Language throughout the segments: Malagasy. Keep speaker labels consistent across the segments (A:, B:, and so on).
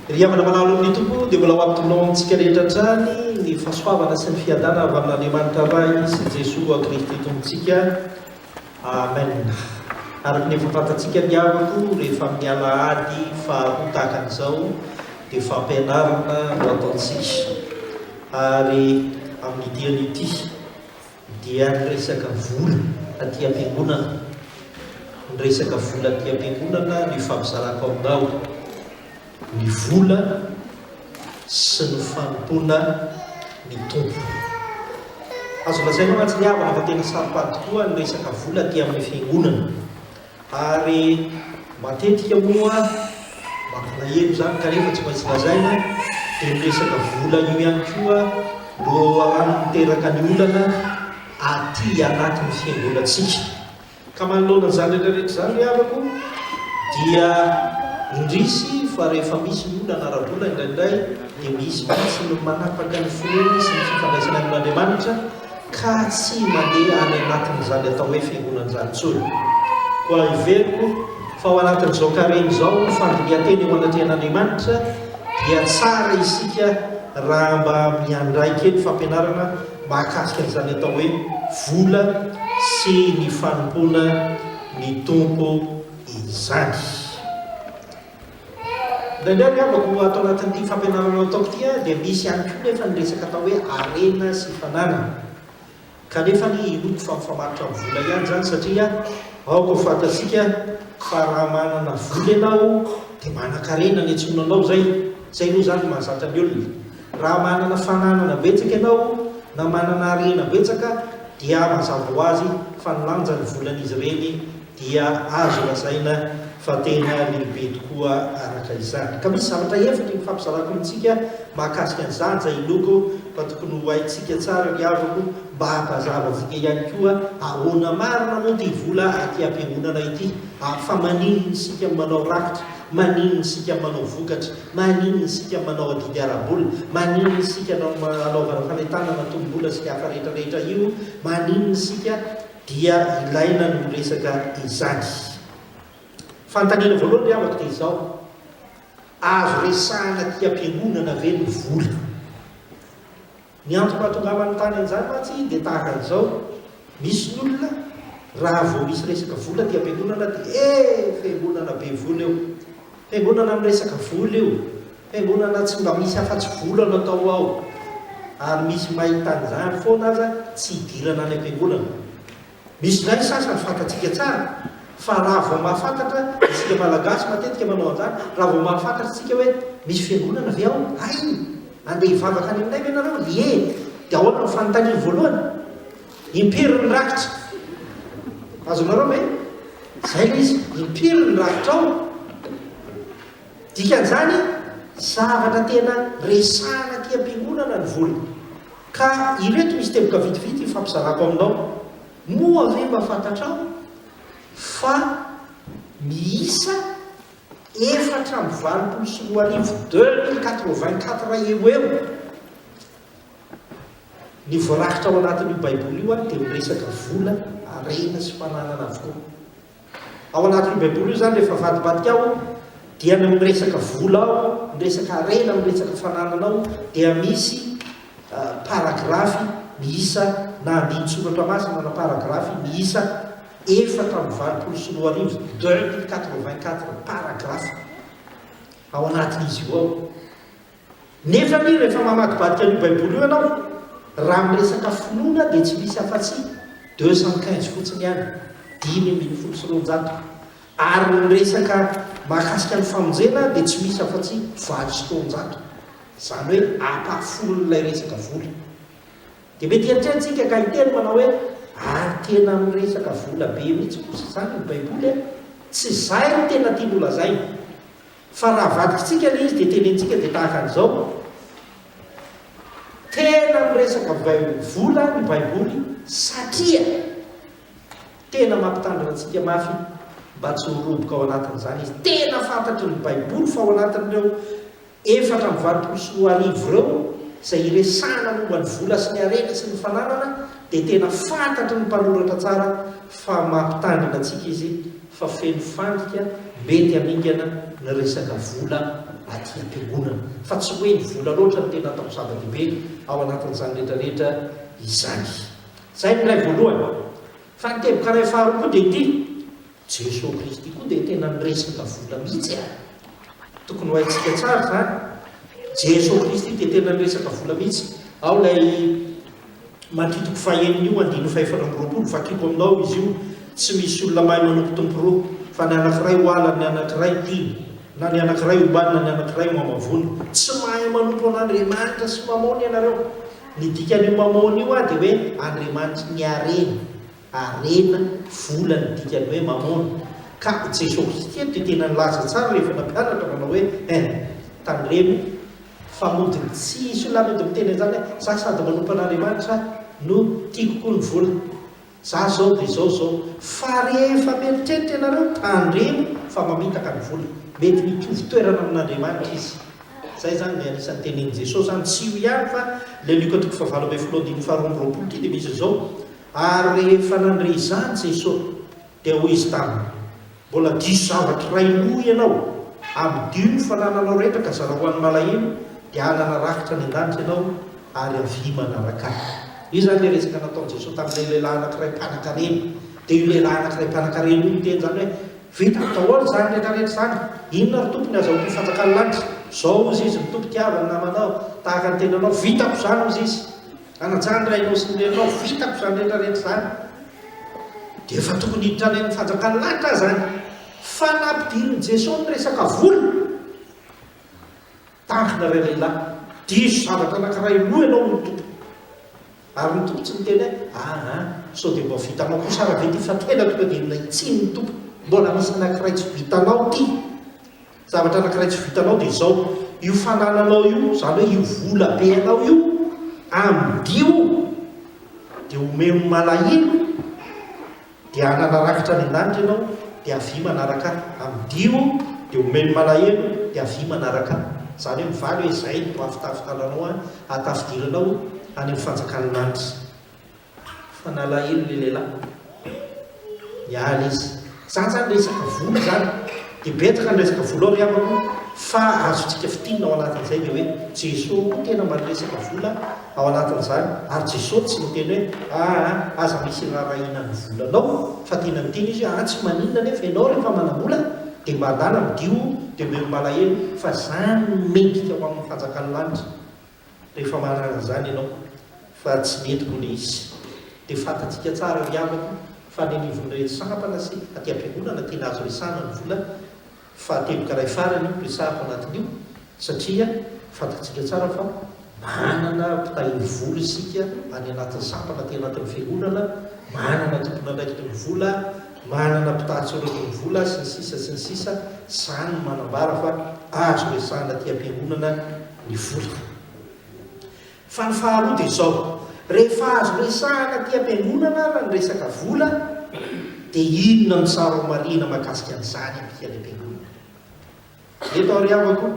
A: Ry havana malala ao amin'ny Tompo, dia mbola ho ampitolao amintsika rehetra hatrany ny fahasoavana sy ny fiadanana avy amin'Andriamanitra Ray sy Jesoa Kristy Tompontsika. Amen. Araka ny efa fantatsika ny havako, rehefa amin'ny alahady faharoa tahaka an'izao dia fampianarana no ataontsika. Ary amin'ity anio ity dia ny resaka vola aty am-piangonana. Ny resaka vola aty am-piangonana no ifampizarako aminao. Ny vola sy ny fanompoana ny Tompo. Azo lazaina mantsy ry havana fa tena saro-pady tokoa ny resaka vola aty amin'ny fiangonana. Ary matetika moa, mampalahelo izany kanefa tsy maintsy lazaina, dia ny resaka vola io ihany koa no loharano miteraka ny olana aty anatin'ny fiangonantsika. Ka manoloana an'izany rehetra rehetra izany ry havako dia indrisy fa rehefa misy ny olana ara-bola indraindray dia misy mihitsy ny manapaka ny finoany sy ny fifandraisany amin'Andriamanitra ka tsy mandeha any anatin'izany atao hoe fiangonana izany intsony. Koa heveriko fa ao anatin'izao karemy izao ny fandinihan-tena eo anatrehan'Andriamanitra dia tsara isika raha mba miandray kely fampianarana mahakasika an'izany atao hoe vola sy ny fanompoana ny Tompo izany. Indraindray ry havako, ato anatin'ity fampianarana ataoko ity dia misy ihany koa nefa ny resaka atao hoe harena sy fananana. Kanefa anie inoako fa mifamatotra amin'ny vola ihany izany satria aoka ho fantatsika fa raha manana vola ianao dia manan-karena ny antsoina anao izay. Izay aloha izany no mahazatra ny olona. Raha manana fananana betsaka ianao na manana harena betsaka dia mazava ho azy fa ny lanjan'ny volan'izy ireny dia azo lazaina fa tena lehibe tokoa araka izany. Ka misy zavatra efatra ifampizarako amintsika mahakasika an'izany izay inoako fa tokony ho haintsika tsara ry havako mba hampazava antsika ihany koa ahoana marina moa ity vola aty am-piangonana ity fa maninona isika manao rakitra, maninona isika manao vokatra, maninona isika manao adidy ara-bola, maninona isika anaovana fanentanana tonom-bola sy ny hafa rehetra rehetra io, maninona isika dia ilaina ny miresaka izany. Fanontaniana voalohany ry havako dia izao, azo resahana aty am-piangonana ve ny vola? Ny antony mahatonga ahy manontany an'izany mantsy dia tahaka an'izao, misy ny olona raha vao misy resaka vola aty am-piangonana dia eh! fiangonana be vola io, fiangonana miresaka vola io, fiangonana tsy mba misy afa-tsy vola no atao ao, ary misy mahita an'izany foana aza tsy hidirana any am-piangonana. Misy indray ny sasany fantatsika tsara fa raha vao mahafantatra, isika Malagasy matetika manao an'izany, raha vao mahafantatra isika hoe misy fiangonana ve ao? Hay! Andeha hivavaka any aminay ve nareo? Ie! Dia ahoana no fanontaniany voalohany? Impiry ny rakitra? Azonareo ve? Izay ilay izy, impiry ny rakitra ao? Dikan'izany, zavatra tena resahana aty am-piangonana ny vola. Ka ireto misy teboka vitivity ifampizarako aminao. Moa ve mba fantatrao fa miisa 2084, 2084 eo ho eo ny voarakitra ao anatin'io Baiboly io dia miresaka vola, harena sy fananana avokoa. Ao anatin'io Baiboly io izany rehefa avadibadika ao dia ny miresaka vola ao, miresaka harena, miresaka fananana ao dia misy paragrafy miisa na andinin-tsoratra masina na paragrafy miisa 2084, 2084 paragraphes ao anatin'izy io ao. Nefa anie rehefa mamadibadika an'io baiboly io ianao, raha miresaka finoana dia tsy misy afa-tsy 215 fotsiny ihany, 215, ary ny resaka mahakasika ny famonjena dia tsy misy afa-tsy 208, izany hoe ampahafolon'ilay resaka vola. Dia mety hieritreritra isika ka hiteny manao hoe, ary tena miresaka vola be mihitsy kosa izany ny baiboly e! Tsy izay no tena tiany holazaina. Fa raha avadikitsika ilay izy dia tenenitsika dia tahaka an'izao, Tena miresaka vola ny Baiboly satria tena mampitandrina antsika mafy mba tsy ho roboka ao anatin'izany izy. Tena fantatry ny Baiboly fa ao anatin'ireo 2084 ireo izay iresahana momba ny vola sy ny harena sy ny fananana dia tena fantatry ny mpanoratra tsara fa mampitandrina antsika izy fa feno fandrika mety hamingana ny resaka vola. aty am-piangonana. Fa tsy hoe ny vola loatra no tena atao zava-dehibe ao anatin'izany rehetra rehetra izany. Izay no iray voalohany. Fa ny teboka iray faharoa koa dia ity, Jesoa Kristy koa dia tena niresaka vola mihitsy e! Tokony ho haintsika tsara izany. Jesoa Kristy dia tena niresaka vola mihitsy. Ao ilay Matio toko fahenina io, andininy fahefatra amby 20, vakiko aminao izy io, Tsy misy olona mahay manompo tompo roa, fa ny anankiray ho halany, ny anankiray tiany, na ny anankiray hombany, na ny anankiray ho hamavoina. Tsy mahay manompo an'Andriamanitra sy Mamôna ianareo. Ny dikan'io Mamôna io dia hoe Andriamanitry ny harena. Harena, vola ny dikan'ny hoe mamôna. Ka Jesoa Kristy eto dia tena nilaza tsara rehefa nampianatra manao hoe, en, tandremo fa mody tsy hisy olona mody miteny an'izany hoe, za sady manompo an'Andriamanitra no tiako koa ny vola. Za zao dia izao izao. Fa rehefa mieritreritra ianareo, tandremo fa mamitaka ny vola. Mety mitovy toerana amin'Andriamanitra izy. Izay izany dia anisan'ny tenenin'i Jesoa izany. Tsy io ihany fa ilay Lioka toko fahavalo ambin'ny folo andininy faharoa amby 20 ity dia misy izao, Ary rehefa nandre izany Jeso, dia hoy Izy taminy, Mbola diso zavatra iray loha ianao, amidio ny fanananao rehetra ka zarao ho an'ny malahelo, dia hanana rakitra any an-danitra ianao, ary avia manaraka Ahy. Io izany ilay resaka nataon'i Jeso tamin'ilay lehilahy anankiray mpanankarena. Dia io lehilahy anankiray mpanankarena io niteny izany hoe, Vitako daholo izany rehetra rehetra izany, inona ry Tompo ny azahoako ny fanjakan'ny lanitra? Izao hozy izy, ny Tompo tiava ny namanao tahaka ny tenanao, vitako izany hozy izy. Hanaja ny rainao sy ny reninao, vitako izany rehetra rehetra izany, dia efa tokony hiditra any amin'ny fanjakan'ny lanitra aho izany. Fa nampidirin'i Jesoa ny resaka vola. Tandrina ry lehilahy, diso zavatra anankiray loha ianao hoy ny Tompo. Ary ny Tompo tsy niteny hoe, aa, sao dia mba vitanao kosa ary ve ity fa tena tonga dia nahitsiny ny Tompo, mbola misy anankiray tsy vitanao ity. Zavatra anankiray tsy vitanao dia izao, io fanananao io, izany hoe io vola be anao io, amidio dia omeo ny malahelo, dia hanana rakitra any an-danitra ianao, dia avia manaraka ahy. Amidio dia omeo ny malahelo, dia avia manaraka ahy. Izany hoe mivaly hoe izay no hahavitavitananao ahy, hahatafidiranao any amin'ny fanjakan'ny lanitra. Fa nalahelo le lehilahy. Niala izy. Zany zany resaka vola zany. Dia betsaka ny resaka vola ao ry havako fa azontsika fintinina ao anatin'izay dia hoe Jesoa koa tena mba niresaka vola ao anatin'izany ary Jesoa tsy niteny hoe aa aza misy iraharahiana ny volanao fa tena niteny izy hoe aa tsy maninona anefa ianao rehefa manam-bola dia mba andana midio dia omeo ny malahelo fa zany no mendrika ho amin'ny fanjakan'ny lanitra. Rehefa manana an'izany ianao fa tsy mety koa ilay izy dia fantatsika tsara ry havako fa any anivon'ireny sampana sy aty am-piangonana tena azo resahana ny vola fa teboka iray farany io resahako anatin'io satria fantatsika tsara fa manana mpitahiry vola isika any anatin'ny sampana aty anatin'ny fiangonana, manana tompon'andraikitry ny vola, manana mpitahatsoratry ny vola sy ny sisa sy ny sisa Izany no manambara fa azo resahana aty am-piangonana ny vola. Fa ny faharoa dia izao, rehefa azo resahana aty am-piangonana ara ny resaka vola, dia inona no tsara ho marihina mahakasika an'izany aty any am-piangonana? Eto ary havako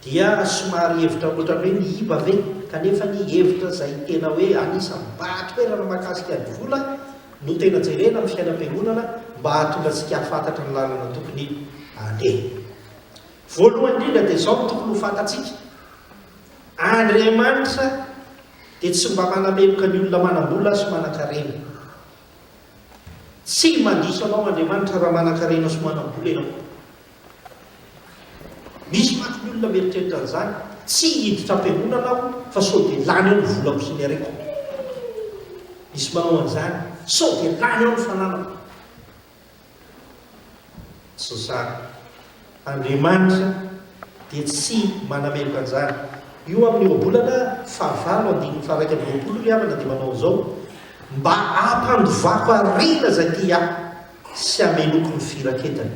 A: dia somary hevitra ohatran'ny hoe miiba ve, kanefa ny hevitra izay tena hoe anisan'ny mibahan-toerana mahakasika ny vola no tena jerena amin'ny fiainam-piangonana mba hahatonga antsika hahafantatra ny lalana tokony aleha. Voalohany indrindra dia izao no tokony ho fantatsika, Andriamanitra dia tsy mba manameloka ny olona manam-bola sy manan-karena. Tsy mandiso anao Andriamanitra raha manan-karena sy manam-bola ianao. Misy manko ny olona mieritreritra an'izany, tsy hiditra am-piangonana aho fa sao dia lany eo ny volako sy ny hareko. Misy manao an'izany, sao dia lany eo ny fananako. Tsy izany. Andriamanitra dia tsy manameloka an'izany. Io amin'ny ohabolana fahavalo andininy faha-21 ry havana dia manao an'izao, Mba hampandovako harena izay tia ahy sy hameloko ny firaketany.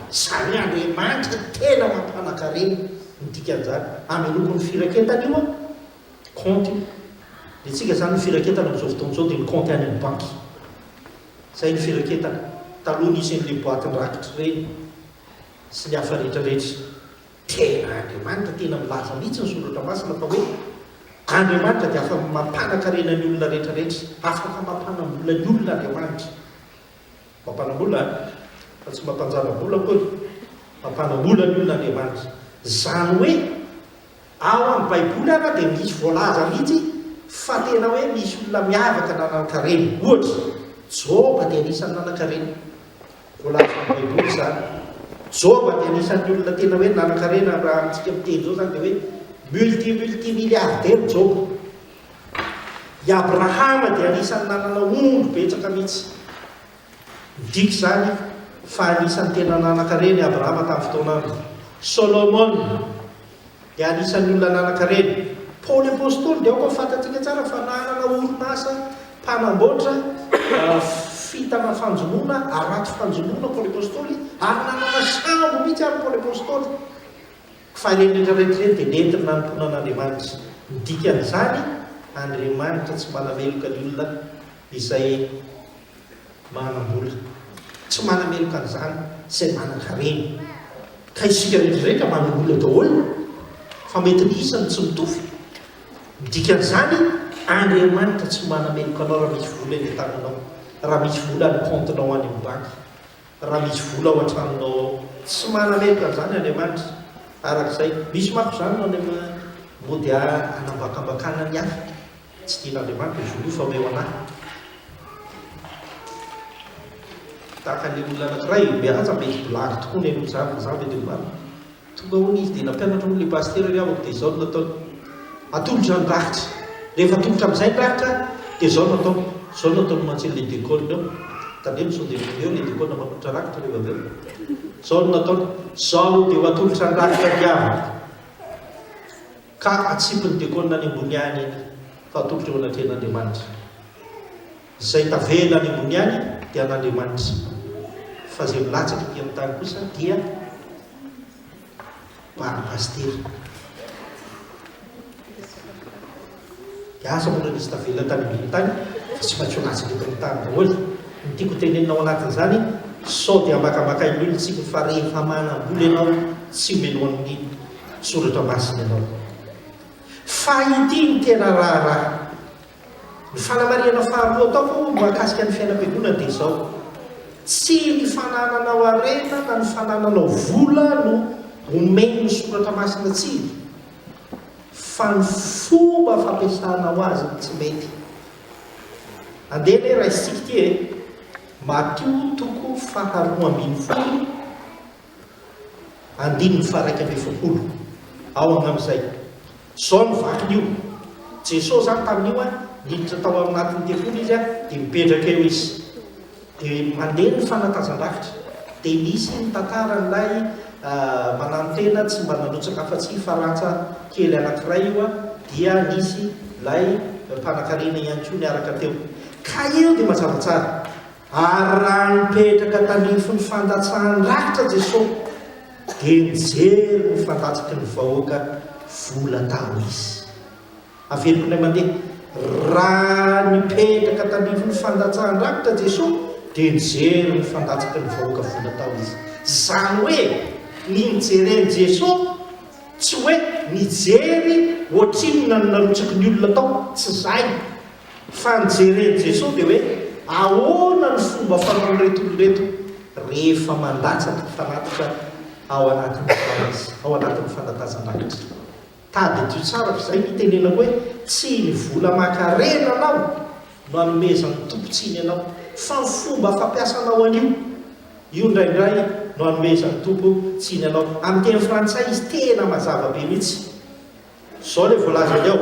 A: Izany hoe Andriamanitra tena mampanan-karena ny dikan'izany. Hameloko ny firaketany io an, kaonty io. Ny antsika izany ny firaketana amin'izao fotoana izao dia ny kaonty any amin'ny banky. Zay ny firaketana. Taloha nisy an'le boatin-drakitra ireny sy ny hafa rehetra rehetra. Tena Andriamanitra tena milaza mihitsy ny soratra masina fa hoe Andriamanitra dia afaka mampanankarena ny olona rehetra rehetra. Afaka mampanam-bola ny olona Andriamanitra. Mampanam-bola an! Fa tsy mampanjana-bola akory. Mampanam-bola ny olona Andriamanitra. Izany hoe ao amin'ny Baiboly ara dia misy voalaza mihitsy fa tena hoe misy olona miavaka nanan-karena. Ohatra, Joba dia anisan'ny nanan-karena. Voalaza ao amin'ny Baiboly izany. Joba dia anisan'ny olona tena hoe nanan-karena, raha amintsika miteny izao izany dia hoe multi multi milliardaire Joba. I Abrahama dia anisan'ny nanana omby betsaka mihitsy. Midika izany fa anisan'ny tena nanan-karena i Abrahama tamin'ny fotoan'androny. Solomona dia anisan'ny olona nanan-karena. Paoly Apostoly dia aoka ho fantatsika tsara fa nanana orinasa mpanamboatra fintana fanjonoana, harato fanjonoana Paoly Apostoly, ary nanana sambo mihitsy ary Paoly Apostoly. Fa ireny rehetra rehetra ireny dia nentiny nanompoana an'Andriamanitra. Ny dikan'izany, Andriamanitra tsy manameloka ny olona izay manam-bola. Tsy manameloka an'izany izay manan-karena. Ka isika rehetra rehetra manam-bola daholo, fa mety ny isany tsy mitovy. Ny dikan'izany, Andriamanitra tsy manameloka anao raha misy vola eny an-tananao, raha misy vola any compte-nao any amin'ny banky. Raha misy vola ao an-tranonao ao. Tsy manameloka an'izany Andriamanitra. Arak'izay. Misy manko izany no any amin'ny mody hanambakambakana ny hafa. Tsy tian'Andriamanitra io vola io fa omeo an'ahy. Tahaka an'ilay olona anankiray, milaza mety blague tokoa ny an'io izany fa za mety ho marina. Tonga hono izy dia nampianatra hono ilay pasitera ry havako dia izao no nataony. Atolotra ny rakitra. Rehefa atolotra amin'izay ny rakitra dia izao no ataony. Izao no ataony mantsy an'ilay dekôna eo. Tandremo sao dia eo ilay dekôna manolotra rakitra rehefa avy eo. Izao no nataony. Izao dia ho atolotra ny rakitra ry havako. Ka atsipin'ny dekôna any ambony any iny fa atolotra eo anatrehan'Andriamanitra. Izay tavela any ambony any dia an'Andriamanitra, fa izay milatsaka ety amin'ny tany kosa dia Bary Pasitera. Dia asa mbola nisy tavela tany ambony tany fa tsy maintsy ho latsaka eto amin'ny tany daholo. Ny tiako hotenenina ao anatin'izany, sao dia ambakambakain'ny olona tsika fa rehefa manam-bola ianao tsy homelohan'ny soratra masina ianao. Fa ity no tena raharaha. Ny fanamarihana faharoa ataoko mahakasika ny fiainam-piangonana dia izao, tsy ny fanananao harena na ny fanananao vola no omen'ny Soratra Masina tsiny, fa ny fomba fampiasanao azy no tsy mety. Andeha anie raisintsika ity e! Matio toko faharoambinifolo. Andininy faha-41, ao amin'izay. Izao no vakin'io, Jesosy izany tamin'io an, niditra tao anatin'ny tempoly Izy an, dia mipetraka eo Izy. Dia mandeha ny fanatazan-drafitra. Dia nisy ny tantaran'ilay mananotena tsy mba nandrotsaka afa-tsy farantsa kely anankiray io an, dia nisy ilay mpanankarena ihany koa niaraka teo. Ka eo dia mazava tsara. Ary raha nipetraka tandrifin'ny fandatsahan-drakitra Jesoa, dia nijery ny fandatsaky ny vahoaka vola tao Izy. Averiko indray mandeha, raha nipetraka tandrifin'ny fandatsahan-drakitra Jesoa, dia nijery ny fandatsaky ny vahoaka vola tao Izy. Izany hoe, ny nijeren'i Jesoa, tsy hoe nijery ohatrinona ny narotsaky ny olona tao, tsy izay. Fa ny jeren'i Jesoa dia hoe ahoana ny fomba fanaon'ireto olona ireto rehefa mandatsaka fanatitra ao anatin'ny vazy, ao anatin'ny fandatazan-drakitra. Tadidio tsara fa izay no itenenako hoe tsy ny vola aman-karena anao no anomezan'ny Tompo tsiny anao fa ny fomba fampiasanao an'io. Io indraindray no anomezan'ny Tompo tsiny anao. Amin'ny teny frantsay izy tena mazava be mihitsy. Zao le voalazany ao,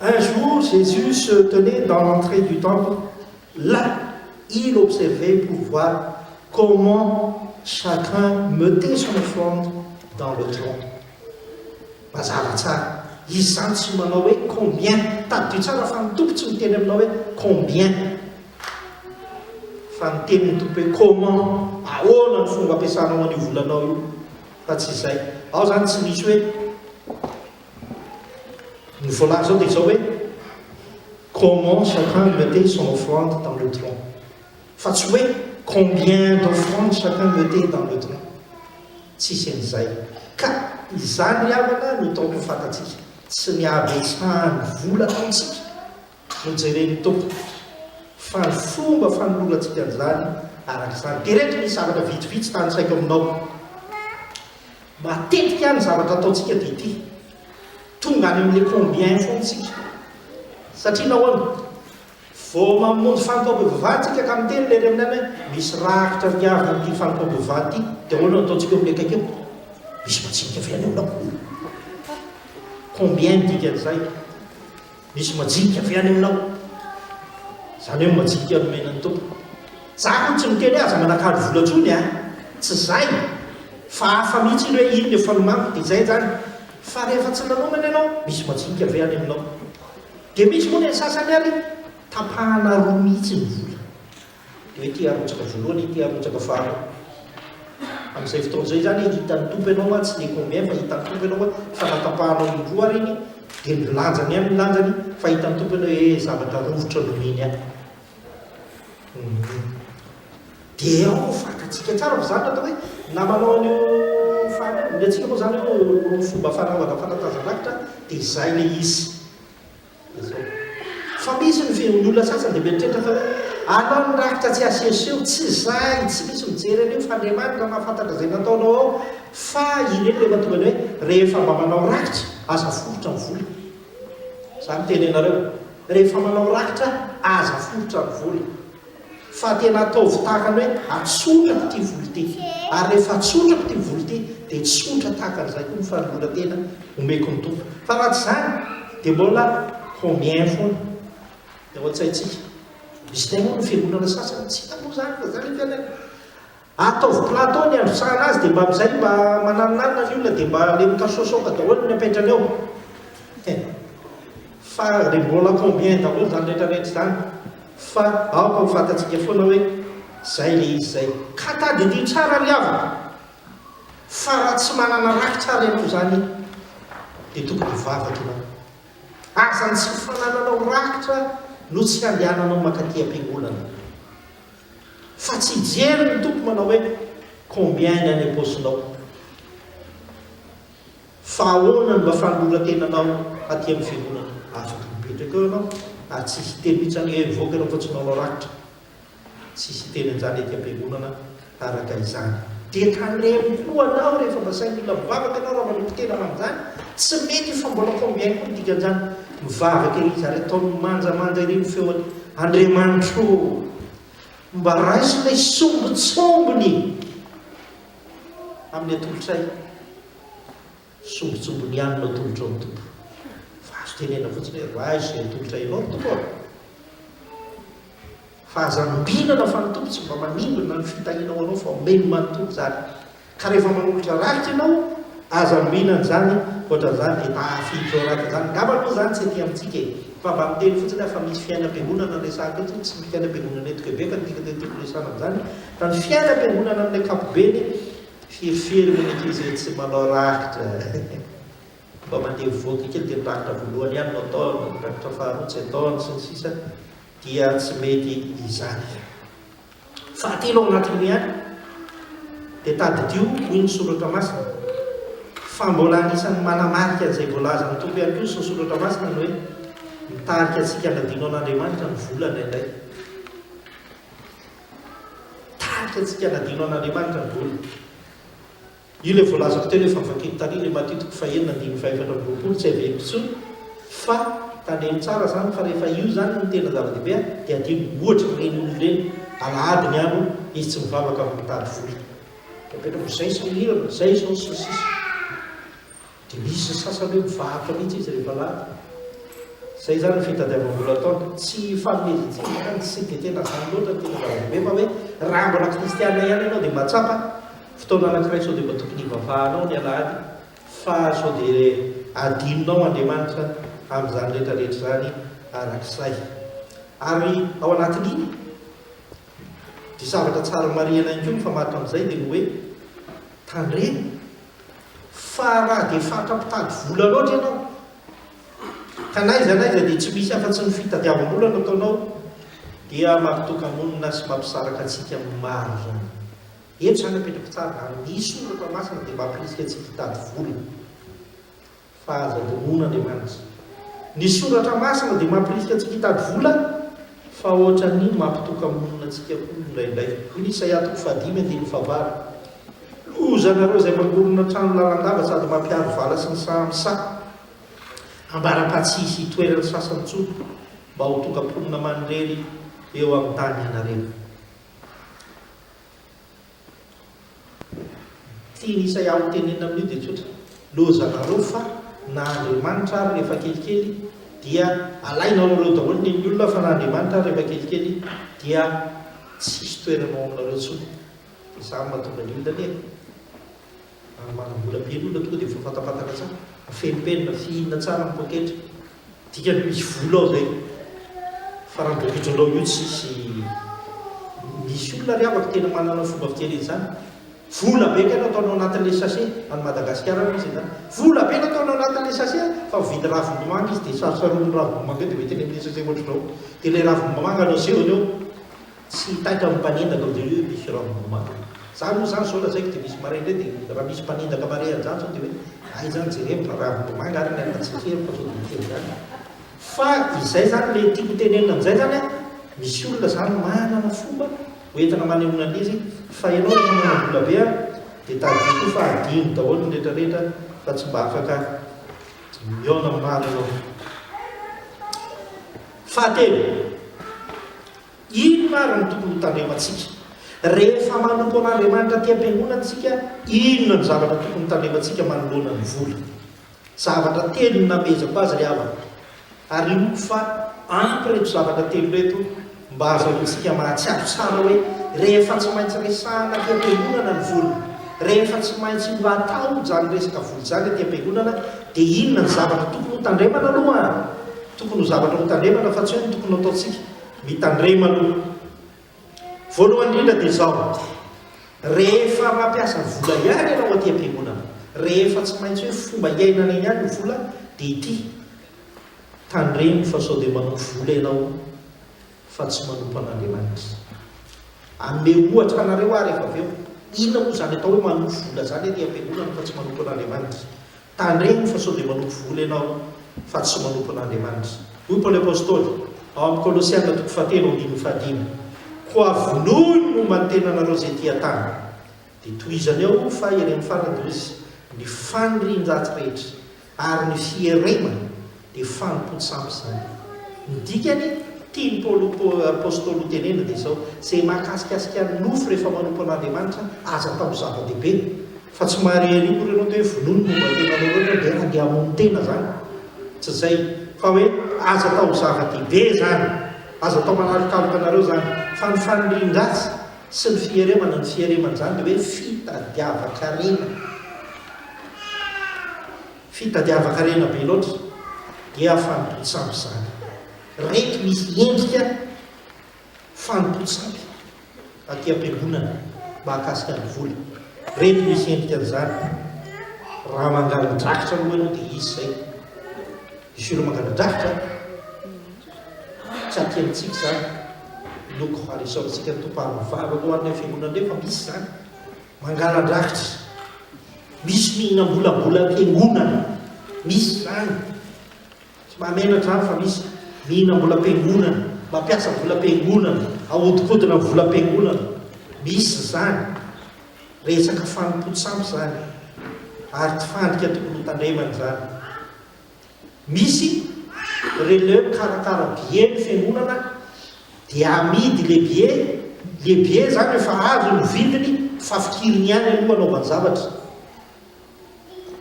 A: Un jour Jésus se tenait dans l'entrée du temple, là il observait pour voir comment chacun mettait son offrande dans le tronc. Mazava tsara. Izy izany tsy manao hoe combien. Tadidio tsara fa ny Tompo tsy miteny aminao hoe combien. Fa ny tenin'ny Tompo hoe comment, ahoana ny fomba ampiasanao an'io volanao io. Fa tsy izay. Ao izany tsy misy hoe ny voalaza ao dia izao hoe comment chacun mettait son offrande dans le tronc. Fa tsy hoe combien d'offrandes chacun mettait dans le tronc. Tsisy an'izay. Ka izany ry havana no taoko ho fantatsika. Tsy ny habetsahan'ny vola ataontsika no jeren'ny Tompo fa ny fomba fanolorantsika an'izany araka izany. Dia ireto misy zavatra vitsivitsy tanisaiko aminao. Matetika ny zavatra ataontsika dia ity, tonga any amin'ilay combien foana isika. Satria nahoana? Vao mamonjy fanompoam-pivavahana isika ka miteny ilay ry aminay hoe misy rakitra ry havana amin'ity fanompoam-pivavahana ity, dia ahoana no ataontsika eo amin'ilay akaiky eo? Misy majinika ve any aminao? Combien ny dikan'izay? Misy majinika ve any aminao? Izany hoe majinika nomena ny Tompo. Za akory tsy miteny hoe aza manakalo vola intsony a! Tsy izay! Fa hafa mihitsy iny hoe iny no efa nomaniko dia izay izany. Fa rehefa tsy nanomana ianao, misy majinika ve any aminao? Dia misy moa ny an'ny sasany ary tapahana roa mihitsy ny vola. Dia hoe ity arotsaka voalohany, ity arotsaka faharoa. Amin'izay fotoana izay izany hitan'ny Tompo ianao tsy le combien fa hitan'ny Tompo ianao fa natapahanao indroa ary iny dia ny lanjany ihany ny lanjany fa hitan'ny Tompo ianao hoe zavatra rovitra nomeny ahy. Dia ao fantatsika tsara fa izany no atao hoe na manao an'io fa ny antsika moa izany io fomba fanaovana fanatazan-drakitra dia izay ilay izy. Izao. Fa misy ny ny olona sasany dia mieritreritra fa hoe alao ny rakitra tsy asehoseho, tsy izay, tsy misy mijery an'io fa Andriamanitra mahafantatra izay nataonao ao fa ireny ilay mahatonga ny hoe rehefa mba manao rakitra aza foritra ny vola. Za miteny anareo, rehefa manao rakitra aza foritra ny vola. Fa tena ataovy tahaka ny hoe atsotrako ity vola ity. Ary rehefa atsotrako ity vola ity dia tsotra tahaka an'izay koa ny fanoloran-tena omeko ny Tompo. Fa raha tsy izany dia mbola combien foana ny ao an-tsaintsika. Misy indray moa ny fiangonana sasany tsy hita moa izany fa izany ilay fiainana. Ataovy plateau ny androtsahana azy dia mba amin'izay mba mananonanona ny olona dia mba le mikasoasoaka daholo ny apetrany eo. He. Fa ry mbola combien daholo izany rehetra rehetra izany fa aoka ho fantatsika foana hoe zay le izy zay. Ka tadidio tsara ry havana fa raha tsy manana rakitra ary ianao izany dia tokony hivavaka ianao. Aza ny tsy fanananao rakitra no tsy handehananao mankaty am-piangonana. Fa tsy hijery ny Tompo manao hoe combien ny any am-paosinao. Fa ahoana no mba fanoloran-tenanao aty amin'ny fiangonana? Afaka mipetraka eo ianao ary tsy hiteny mihitsy izany hoe mivoaka ianao fa tsy manao rakitra. Tsy hiteny an'izany aty am-piangonana araka izany. Dia tandremo koa anao rehefa mba sain'ny olona mivavaka ianao raha manompo tena ho an'izany. Tsy mety io fa mbola combien koa ny dikan'izany. Mivavaka ery izy ary ataony manjamanja ery ny feony, Andriamanitro ô! Mba raiso ilay sombintsombiny amin'ny atolotray. Sombintsombiny ihany no atolotrao ny Tompo. Fa azo tenena fotsiny hoe raiso izay atolotray anao ry Tompo ô! Fa aza ambinana fa ny Tompo tsy mba manimbina ny fitahiana ho anao fa omeny manontolo izany. Ka rehefa manolotra rakitra ianao, aza ambinana izany, ohatran'izany dia tafiditra ao anatin'izany. Angamba aloha izany tsy aty amintsika e! Fa mba miteny fotsiny aho fa misy fiainam-piangonana resahako eto, tsy ny fiainam-piangonana eto Québec no tiako tiako resahana amin'izany, fa ny fiainam-piangonana amin'ny ankapobeny, firifiry moa ny ankizy hoe tsy manao rakitra e! Mba mandeha mivoaka kely dia ny rakitra voalohany ihany no ataony, ny rakitra faharoa tsy ataony, sy ny sisa dia tsy mety izany. Fahatelo ao anatin'io ihany dia tadidio hoy ny soratra masina fa mbola anisan'ny manamarika an'izay voalazan'ny Tompo ihany koa ny soratra masina ny hoe mitarika antsika hanadino an'Andriamanitra ny vola indraindray. Mitarika antsika hanadino an'Andriamanitra ny vola. Io ilay voalazako teo ilay efa novakiako tary ilay Matio toko fahenina andininy fahefatra amby 20 tsy averiko intsony fa tandremo tsara zany fa rehefa io zany no tena zava-dehibe a dia adino ohatra ireny olona ireny alahady ny andro izy tsy mivavaka fa mitady vola mipetraka zay sahirana zay zao sy ny sisa Dia misy ny sasany hoe mivarotra mihitsy izy rehefa lany. Izay izany ny fitadiavam-bola ataony. Tsy ifanomezan-tsiny izany, tsy dia tena izany loatra ny tena zava-dehibe fa hoe raha mbola kristiana ihany ianao dia mahatsapa fotoana anankiray sao dia mba tokony hivavahanao ny alahady fa sao dia adinonao Andriamanitra amin'izany rehetra rehetra izany arak'izay. Ary ao anatin'iny dia zavatra tsara marihana ihany koa mifamatotra amin'izay dia ny hoe tandremo Fa raha dia fatra mpitady vola loatra ianao, ka n'aiza n'aiza dia tsy misy afa-tsy ny fitadiavam-bola no ataonao, dia mampitoka-monina sy mampisaraka antsika amin'ny maro izany. Eto izany apetrako tsara, raha ny soratra masina dia mampirisika antsika hitady vola. Fa aza adinoina Andriamanitra. Ny soratra masina dia mampirisika antsika hitady vola, fa ohatran'ny mampitoka-monina antsika koa indraindray. Hoy ny Isaia toko fahadimy andininy fahavalo. Lozanareo izay mangorona trano lalandava sady mampiharo vala sy ny saha amin'ny saha, ambara-paha tsy hisy hitoeran'ny sasany intsony mba ho tonga mponina manirery eo amin'ny tany ianareo. Tian'i Isaia ho tenenina amin'io dia tsotra, Lozanareo fa na Andriamanitra ary rehefa kelikely dia alainareo daholo ny an'ny olona fa na Andriamanitra ary rehefa kelikely dia tsy hisy toerana ao aminareo intsony. Izany mahatonga ny olona anie ary manam-bola be ny olona tonga dia efa fantapantatra tsara, afenimpenina, fihinina tsara ny poketra. Dikany misy vola ao zay. Fa raha mbo hitondra ao io tsisy misy olona ry havako tena manana fomba fijery an'izany. Vola be kay no ataonao anatin'ilay sachet, any Madagasikara any misy an'izany. Vola be no ataonao anatin'ilay sachet fa mividy ravim-bomanga izy dia sarotsarominy ravim-bomanga eo dia hoentiny amin'ilay sachet ohatr'izao. Dia ilay ravim-bomanga no asehony eo. Tsy taitra ny mpanendaka amin'izay hoe misy ravim-bomanga. Za aloha zany zao lazaiko dia misy maraindray dia raha misy mpanendaka mare an'izany zao dia hoe hay zany jereo fa ravim-bomanga ary ny anaty sachet fa sao dia miteny zany. Fa izay zany le tiako tenenina amin'izay zany an, misy olona zany manana fomba ho entina manehoana an'izy fa ianao rehefa manam-bola be an dia tadidio koa fa adino daholo ny rehetra rehetra fa tsy mba afaka mihaona amin'ny maro ianao. Fahatelo. Inona ary no tokony hotandremantsika? Rehefa manompo an'Andriamanitra aty am-piangonana isika, inona no zavatra tokony hotandremantsika manoloana ny vola? Zavatra telo no namehezako azy ry havana, ary inoako fa ampy ireto zavatra telo ireto mba hahazahoantsika mahatsiaro tsara hoe rehefa tsy maintsy resahana aty am-piangonana ny vola, rehefa tsy maintsy ho atao izany resaka vola izany aty am-piangonana, dia inona ny zavatra tokony hotandremana aloha? Tokony ho zavatra hotandremana fa tsy hoe ny tokony hataontsika. Mitandrema aloha. Voalohany indrindra dia izao, rehefa mampiasa vola ihany ianao aty am-piangonana, rehefa tsy maintsy hoe fomba iainana ihany ny vola dia ity, tandremo fa sao dia manompo vola ianao fa tsy manompo an'Andriamanitra. Hanome ohatra anareo aho rehefa avy eo, inona moa izany atao hoe manompo vola izany aty am-piangonana fa tsy manompo an'Andriamanitra? Tandremo fa sao dia manompo vola ianao fa tsy manompo an'Andriamanitra. Hoy Paoly Apostoly, ao amin'ny Kolosiana toko fahatelo andininy fahadimy, Koa vonoy ny momba ny tenanareo izay ety an-tany. Dia tohizany ao fa ery amin'ny farany dia hoy izy, Ny fanirian-dratsy rehetra ary ny fieremana dia fanompoan-tsampy izany. Ny dikany, tian'i Paoly Apostoly hotenenina dia izao, izay mahakasikasika ny nofo rehefa manompo an'Andriamanitra, aza atao ho zava-dehibe. Fa tsy mahare an'io akory ianao dia hoe vonoy ny momba ny tenanao loatra dia handeha hamono tena izany. Tsy izay. Fa hoe aza atao ho zava-dehibe izany. Aza atao manalokaloka anareo izany. Fa ny fanirian-dratsy sy ny fieremana, ny fieremana izany dia hoe fitadiavan-karena. Fitadiavan-karena be loatra dia fanompoan-tsampy izany. Reto misy endrika fanompoan-tsampy aty am-piangonana mahakasika ny vola. Reto misy endrika an'izany. Raha mangala-drakitra aloha ianao dia izy izay. Misy olona mangala-drakitra tsy aty amintsika izany. Loko ary isaorantsika ny Tompo ary mivavaka ho an'ilay fiangonana indray fa misy izany. Mangala-drakitra. Misy mihinam-bolabolam-piangonana. Misy izany. Tsy mahamenatra izany fa misy mihinam-bolam-piangonana, mampiasa volam-piangonana, ahodikodina ny volam-piangonana. Misy izany. Resaka fanompoan-tsampy izany. Ary tsy fandrika tokony hotandremana izany. Misy relais mikarakara billet ny fiangonana dia amidy le billet, le billet izany efa azo ny vidiny fa fikiriny ihany aloha anaovany zavatra.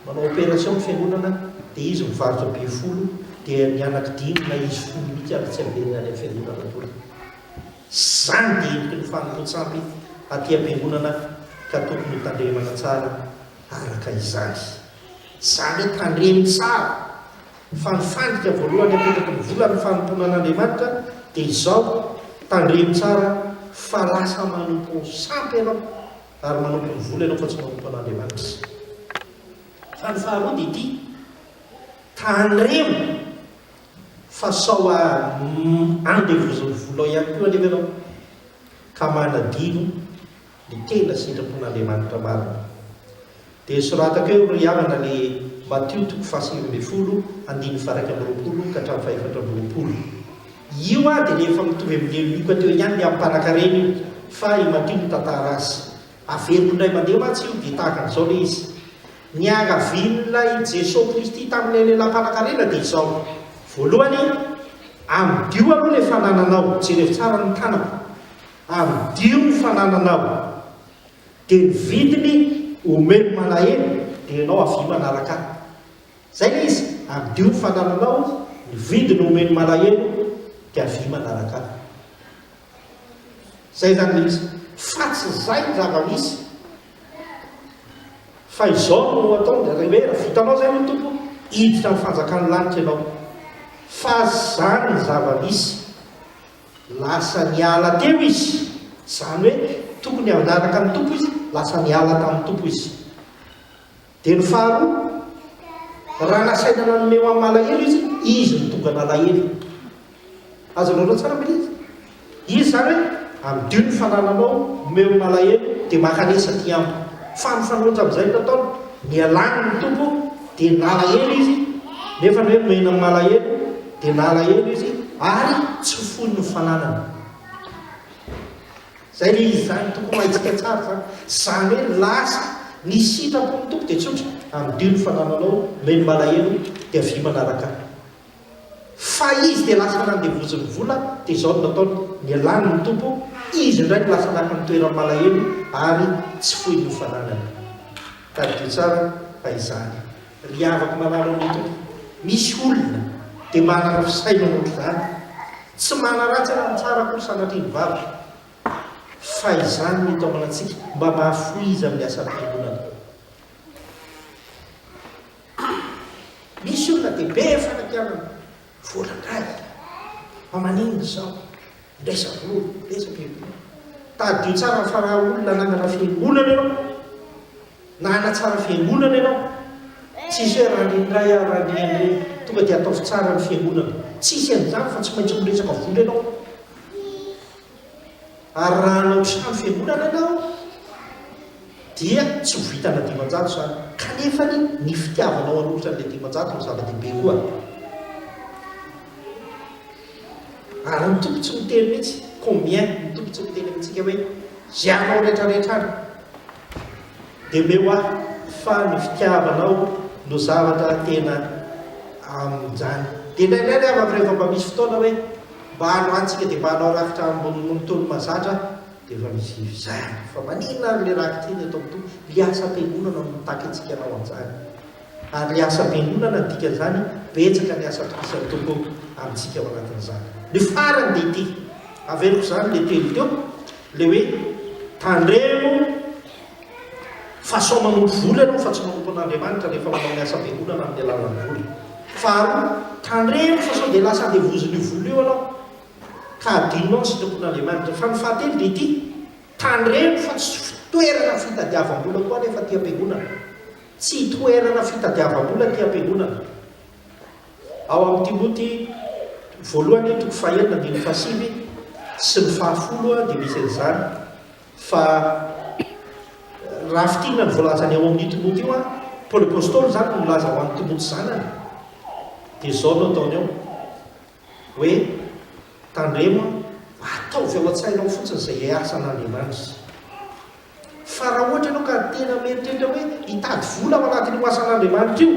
A: Manao opération ny fiangonana dia izy mivarotra billet folo dia ny anaky dimy na izy folo mihitsy ary tsy averiny any amin'ny fiangonana akory. Izany dia endriky ny fanompoan-tsampy aty am-piangonana ka tokony ho tandremana tsara araka izany. Izany hoe tandremo tsara fa ny fandrika voalohany apetraky ny vola amin'ny fanompoana an'Andriamanitra dia izao, tandremo tsara fa lasa manompo sampy ianao. Ary manompo ny vola ianao fa tsy manompo an'Andriamanitra. Fa ny faharoa dia ity, tandremo fa sao andevozin'ny volao ihany koa anefa ianao ka manadino ny tena sitrapon'Andriamanitra marina. Dia soratako eo ry havana le Matio toko faha-19 andininy faha-21 ka hatramin'ny faha-24. Io ah dia le efa mitovy amin'le Lioka teo ihany le amin'ny mpanakarena io fa i Matio mitantara azy. Averiko indray mandeha mantsy io dia tahaka an'izao ilay izy. Niangavian'ilay Jesoa Kristy tamin'ilay lehilahy mpanankarena dia izao, voalohany, amidio aloha ilay fanananao, jerevo tsara ny tanako, amidio ny fanananao, dia ny vidiny omeo malahelo, dia ianao avia manaraka ahy. Izay ilay izy, amidio ny fanananao, ny vidiny omeo malahelo, dia avia manaraka ahy. Izay izany ilay izy. Fa tsy izay ny zava-misy. Fa izao no ataony, raha hoe raha vitanao izay hoy ny Tompo, hiditra amin'ny fanjakan'ny lanitra ianao. Fa izany ny zava-misy. Lasa niala teo izy. Izany hoe tokony hanaraka ny Tompo izy, lasa niala tamin'ny Tompo izy. Dia ny faharoa, raha nasaina nanome ho an'ny malahelo izy, izy no tonga nalahelo. Azonareo tsara ve ilay izy? Izy izany hoe, amidio ny fanananao, omeo ny malahelo, dia mankanesa aty amiko. Fa mifanohitra amin'izay no nataony, nialany ny Tompo, dia nalahelo izy, nefa ny hoe nomena ny malahelo, dia nalahelo izy, ary tsy foiny ny fananany. Zay le izy zany, tokony ho haintsika tsara zany. Zany hoe lasa ny sitrapon'ny Tompo dia tsotra, amidio ny fanananao, omeo ny malahelo, dia avia manaraka ahy. Fa izy dia lasa nandevozin'ny vola, dia izao no nataony, nialany ny Tompo, izy indray no lasa naka ny toeran'ny malahelo ary tsy foiny ny fananany. Tadidio tsara fa izany. Ry havako malala ao amin'ny Tompo, misy olona dia manana fisainana ohatr'izany. Tsy manaratsy na ny tsara akory sanatria ny vava. Fa izany no itaomana antsika mba mahafoiza amin'ny asam-piangonana. Misy olona dia be fanakianana, vola indray, fa maninona izao? Resa-bola, resa-piangonana. Tadidio tsara fa raha olona nanana fiangonana ianao, Na hanatsara fiangonana ianao, tsisy hoe Randrian'iray aho Randrian'ireny, tonga dia ataovy tsara ny fiangonana. Tsisy an'izany fa tsy maintsy miresaka vola ianao. Ary raha hanao trano fiangonana ianao dia tsy ho vitana 500 izany. Kanefany ny fitiavanao hanolotra an'ilay 500 no zava-dehibe koa. Ary ny Tompo tsy miteny mihitsy combien, ny Tompo tsy miteny amintsika hoe izay anao rehetrarehetra any dia omeo ahy fa ny fitiavanao no zavatra tena amin'izany. Dia indraindray ry havako rehefa mba misy fotoana hoe mba hanoantsika dia mba hanao rakitra ambonin'ny toy ny mahazatra dia efa misy izany fa maninona ary ilay rakitra iny atao Tompo, ilay asam-piangonana no mitaky antsika hanao an'izany. Ary ilay asam-piangonana ny dikan'izany, betsaka ny asa atokisan'ny Tompo amintsika ao anatin'izany. Ny farany dia ity, averiko izany ilay teny teo, ilay hoe tandremo fa sao manompo vola ianao fa tsy manompo an'Andriamanitra rehefa manao ny asam-piangonana amin'ny alalan'ny vola. Faharoa, tandremo fa sao dia lasa andevozin'io vola io ianao ka adinonao ny sitrapon'Andriamanitra. Fa ny fahatelo dia ity, tandremo fa tsy fitoerana fitadiavam-bola koa anefa aty am-piangonana. Tsy toerana fitadiavam-bola aty am-piangonana. Ao amin'ny Timoty voalohany toko fahenina andininy fahasivy sy ny fahafolo dia misy an'izany fa raha fintinina ny voalazany ao amin'io Timoty io, Paoly Apostoly izany no milaza ho an'i Timoty zanany, dia izao no ataony ao hoe tandremo, ataovy ao an-tsainao fotsiny izay asan'Andriamanitra. Fa raha ohatra ianao ka tena mieritreritra hoe hitady vola ao anatin'io asan'Andriamanitra io,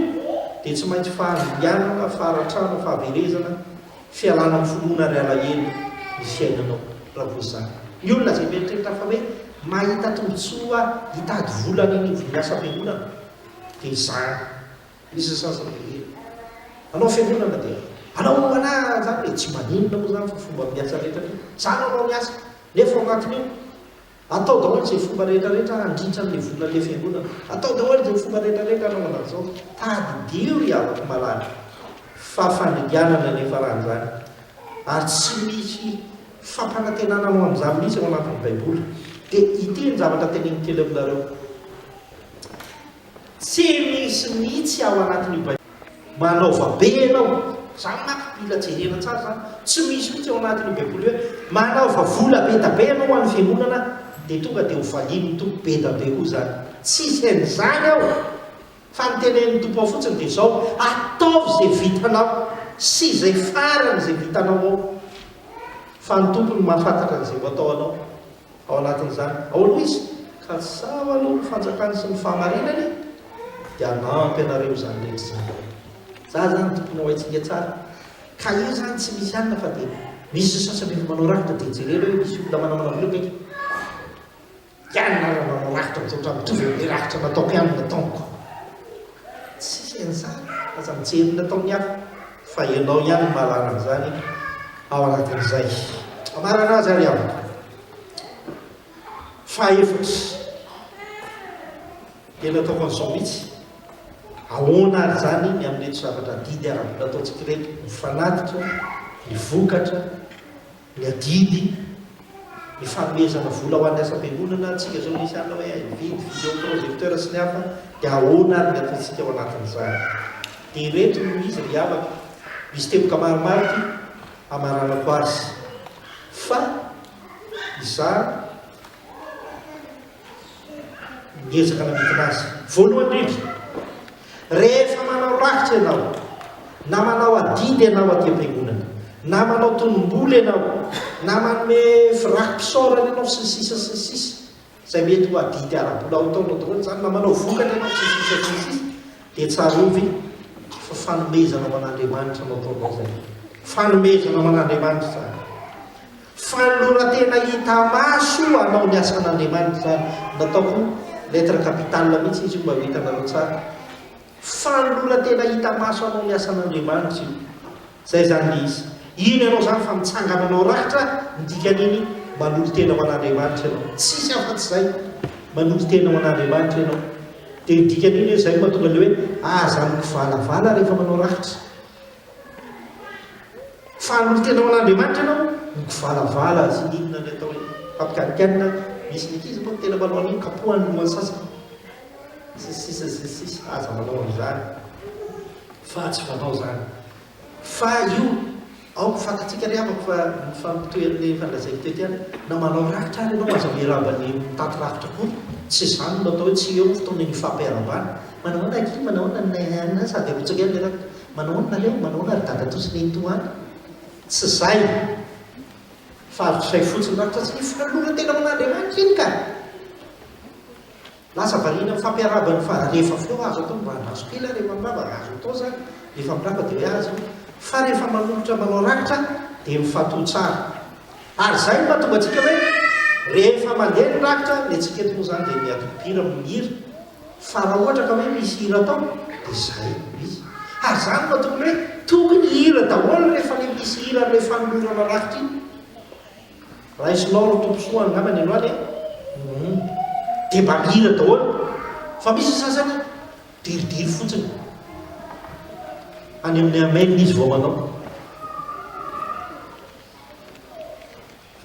A: dia tsy maintsy fahavianana, faharatrana, fahaverezana, fialana amin'ny finoana ary alahelo ny fiainanao raha vao izany. Ny olona izay mieritreritra fa hoe mahita tombontsoa hitady vola any anivon'ny asam-piangonana, dia izany. Misy ny sasany dia hoe hanao fiangonana dia hanao anà izany hoe tsy maninona moa izany fa fomba miasa rehetra rehetra. Za no hanao ny asa. Nefa ao anatin'io Atao daholo izay fomba rehetra rehetra handritra an'ilay volan'ilay fiangonana. Atao daholo izay fomba rehetra rehetra hanaovana an'izao. Tadidio ry havako malala fa fandringanana ny hiafaran'izany. Ary tsy misy fampanantenana anao amin'izany mihitsy ao anatin'ny Baiboly. Dia ity ny zavatra teneniko kely aminareo. Tsy misy mihitsy ao anatin'io Baiboly. Manaova be ianao. Izany manko mila jerena tsara izany. Tsy misy mihitsy ao anatin'io Baiboly io hoe manaova vola be da be ianao ho an'ny fiangonana dia tonga dia ho valian'ny Tompo be da be koa izany. Tsisy an'izany ao. Fa ny tenenin'ny Tompo ao fotsiny dia izao, ataovy izay vitanao sy izay farany izay vitanao ao. Fa ny Tompo no mahafantatra an'izay ho atao anao ao anatin'izany. Ahoana hoy izy? Katsaho aloha ny fanjakany sy ny fahamarinany dia hanampy anareo izany rehetra izany. Za zany tokony ho haintsika tsara. Ka io zany tsy misy anona fa dia misy sasany efa manao rakitra dia jerena hoe misy olona manamana vola akaiky. Ihany na raha manao rakitra misaotra mitovy amin'ilay rakitra nataoko ihany no nataoniko. Tsisy an'izany, aza mijery ny nataon'ny hafa fa ianao ihany no mahalala an'izany ao anatin'izay. Amarana azy ary havana. Fahaefatra, dia nataoko an'izao mihitsy, ahoana ary izany ny amin'ireto zavatra adidy ara-bola ataontsika ireto, ny fanatitra, ny vokatra, ny adidy, ny fanomezana vola ho an'ny asam-piangonana, tsika izao misy anona hoe hividy vidéo projecteur sy ny hafa, dia ahoana ary ny ataontsika ao anatin'izany? Dia ireto no izy ry havana, misy teboka maromaro ity hamaranako azy, fa izaho niezaka namintina azy. Voalohany indrindra, rehefa manao rakitra ianao, na manao adidy ianao aty am-piangonana, na manao tonom-bola ianao, na manome raki-pisaorana ianao, sy ny sisa sy ny sisa, izay mety ho adidy ara-bola ho ataonao daholo izany, na manao vokatra ianao, sy ny sisa sy ny sisa, dia tsarovy fa fanomezana ho an'Andriamanitra no ataonao izay. Fanomezana ho an'Andriamanitra izany. Fanoloran-tena hita maso hanao ny asan'Andriamanitra izany. Nataoko lettre capitale mihitsy izy io mba ho hitanareo tsara. Fanoloran-tena hita maso hanao ny asan'Andriamanitra io. Izay izany ilay izy. Iny ianao izany fa mitsangana manao rakitra, ny dikan'iny manolo-tena ho an'Andriamanitra ianao. Tsisy afa-tsy izay. Manolo-tena ho an'Andriamanitra ianao. Dia ny dikan'iny hoe izay no mahatonga ilay hoe aza mikivalavala rehefa manao rakitra. Fa hanolo-tena ho an'Andriamanitra ianao, mikivalavala sy ny inona ny atao hoe fampikanikanina, misy ny ankizy moa no tena manao an'iny, kapohany ny lohan'ny sasany, sy ny sisa sy ny sisa, aza manao an'izany fa tsy fanao izany. Fa io, aoka fantatsika ry havako fa mifampitohy amin'ilay efa nolazaiko teto ihany, na manao rakitra ary ianao aza miarahaba ny mitaty rakitra akory, tsy izany no atao hoe tsy eo ny fotoana hifampiarahabana, manahoana akia, manahoana ny sady arotsaka ihany ilay rakitra. Manahoana nareo, manahoana ry dadatoa sy nenitoa any? Tsy zay fa arotsay fotsiny rakitra tsy ny fanoloran-tena amin'Andriamanitra iny ka! Lasa variana mifampiarahaba ny fa rehefa avy eo azo atao mba andraso kely aho rehefa mirava, azo atao zany, rehefa mirava dia hoe azo fa rehefa manolotra manao rakitra dia mifantoha tsara. Ary zay no mahatonga antsika hoe rehefa mandeha ny rakitra, ny antsika eto moa zany dia ny antoko-mpihira no mihira, Fa raha ohatra ka hoe misy hira atao dia izay no izy. Ary izany no tokony hoe tokony hihira daholo rehefa ilay misy hira amin'ilay fanolorana rakitra iny. Raisinao ry Tompo soa angamba ny anao any e. Hum. Dia mba mihira daholo. Fa misy ny sasany diridiry fotsiny. Any amin'ny amen izy vao manao.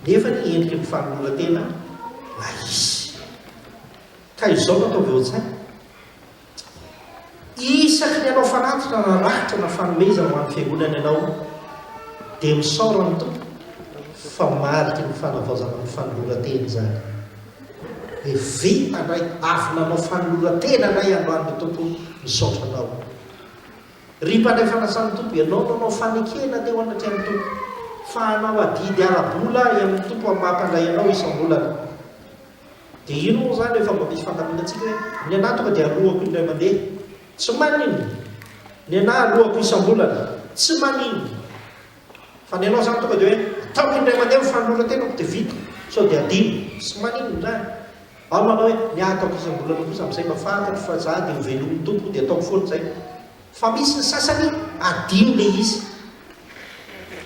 A: Nefa ny endriky ny fanoloran-tena ilay izy. Ka izao no ataovy ao an-tsaina, Isaky ny hanao fanatitra na rakitra na fanomezana ho an'ny Fiangonana ianao, dia misaora ny Tompo fa mariky ny fanavaozana ny fanoloran-tena izany. Hoe vita indray, avy nanao fanoloran-tena indray androany ny Tompo, misaotra Anao. Ry mpandray fanasan'ny Tompo, ianao nanao fanekena teo anatrehan'ny Tompo, fa hanao adidy ara-bola amin'ny Tompo amin'ny maha-mpandray anao isam-bolana. Dia ino moa izany efa mba misy fandaminantsika hoe ny anah tonga dia aloako indray mandeha, tsy maninona, ny anah aloako isam-bolana, tsy maninona. Fa ny anao izany tonga dia hoe ataoko indray mandeha ny fanoloran-tenako dia vita, sao dia adino, tsy maninona izany. Ao manao hoe ny ahy ataoko isam-bolana kosa amin'izay mba fantatro fa za dia ho velomin'ny Tompo dia ataoko foana izay. Fa misy ny sasany adino le izy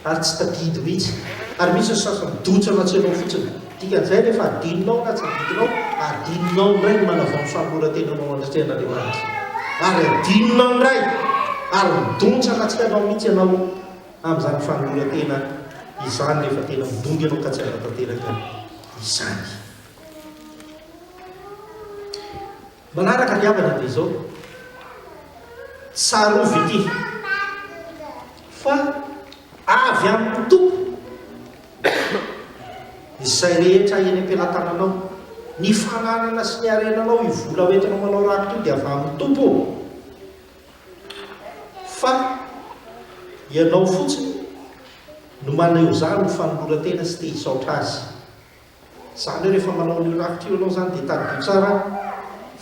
A: ary tsy tadidy mihitsy. Ary misy ny sasany dotsana tsy anao fotsiny. Dikan'izay rehefa adinonao na tsy adidinao, adinonao indray ny manavao ny fanoloran-tenanao anatrehan'Andriamanitra. Ary adinonao indray ary midontsana tsy anao mihitsy ianao amin'izany fanoloran-tena izany rehefa tena midongy ianao ka tsy hanatanteraka izany. Manaraka ry havana dia izao, tsarovy ity fa avy amin'ny Tompo izay rehetra eny am-pelatananao, ny fananana sy ny harenanao, io vola hoentinao manao rakitra io dia avy amin'ny Tompo fa ianao fotsiny no maneho izany ho fanoloran-tena sy te hisaotra Azy. Izany hoe rehefa manao an'io rafitra io ianao izany dia tadidio tsara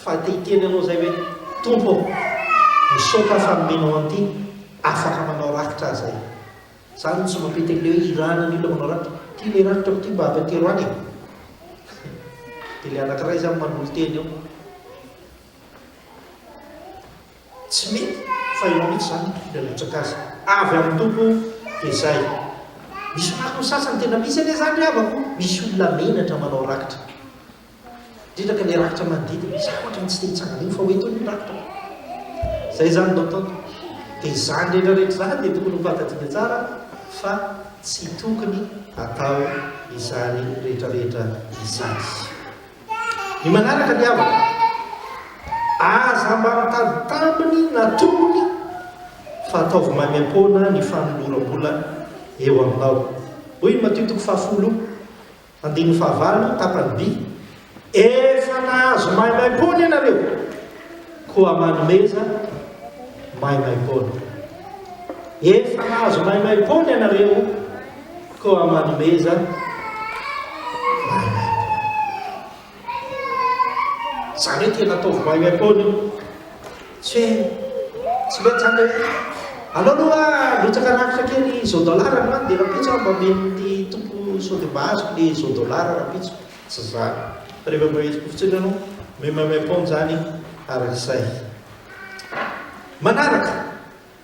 A: fa te hiteny ianao izay hoe, Tompo ô, misaotra fa nomenao an'ity, afaka manao rakitra aho izay. Izany no tsy mampety an'ilay hoe irahana ny olona manao rakitra. Ity ilay rakitrako ity mba ampatero any e. Dia ilay anankiray izany manolo-tena eo. Tsy mety fa ianao mihitsy izany no handrotsaka azy. Avy amin'ny Tompo dia izay. Misy marina sasany tena misy anie izany ry havako, misy olona menatra manao rakitra. Indrindra ka ilay rakitra manodidina, izaho ohatran'ny tsy te hitsangana eo fa ho eto anie ny rakitrako. Izay izany no ataoko. Dia izany rehetra rehetra izany dia tokony ho fantatsika tsara fa tsy tokony atao izany rehetra rehetra izany. Ny manaraka ry havana, aza mba mitady tambiny na tombony fa ataovy maimaimpoana ny fanoloram-bola eo aminao. Hoy ny Matio toko fahafolo andininy fahavalo tapany by, Efa nahazo maimaimpoana ianareo, koa manomeza maimaimpoana. Efa nahazo maimaimpoana ianareo, Koa manomeza maimaimpoana. Izany hoe tena ataovy maimaimpoana io. Tsy hoe tsy mety izany hoe aleo aloha rotsaka rakitra kely izao dollars androany dia rahampitso aho mba omen'ny tompo sao dia mba azoko ilay izao dollars rahampitso. Tsy izany. Fa rehefa mba hetsiko fotsiny ianao, omeo maimaimpoana izany arak'izay. Manaraka.